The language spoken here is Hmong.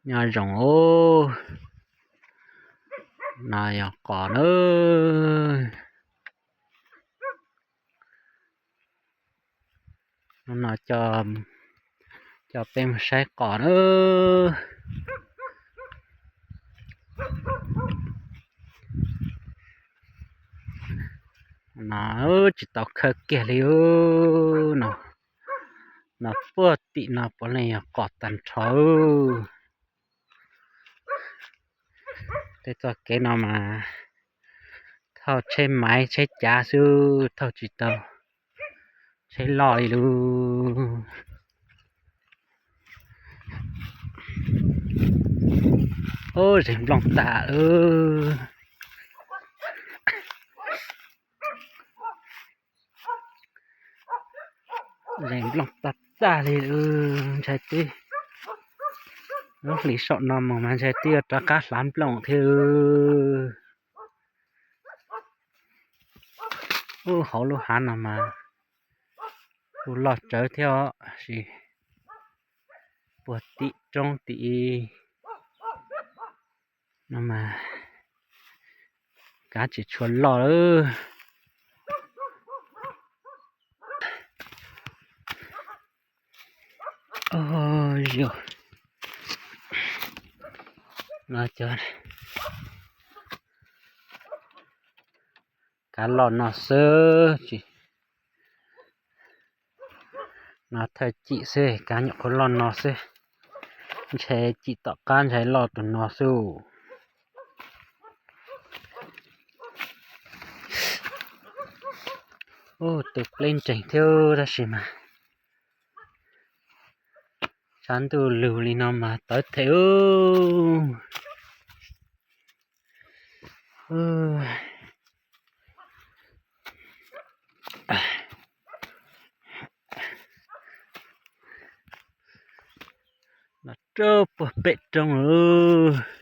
Nyob zoo os, no yog qos nawb. Hnub no coj peb mus saib qos nawb. No tsis tau khawb kiag li no, no puag tim no puav leej yog qos tag nrho. Tej txoj kev no mas thauj tsheb maiv tsheb cav xwb, thauj tsis tau tsheb loj li lub. Ub, zeeg nplooj tag. Zeeg nplooj tag tag li, ntshai tib lub hlis saum no mus mas ntshai tib yuav rov qab hlav nplooj thiab. Ub, hauv lub hav no mas kuj loj tsawv thiab os, sis puag tim roob tim no mas kav tsis tshua loj lawm. No cov kav loj no xwb, no thawj cim xwb, kav nyuam qhuav loj no xwb, ntshe cim tom qab ntshe loj tus no xwb. Ub, tus pleb nreeg thiab tab sis mas tshav ntuj lug li no mas tawv them. Los rau puag pem roob lawm.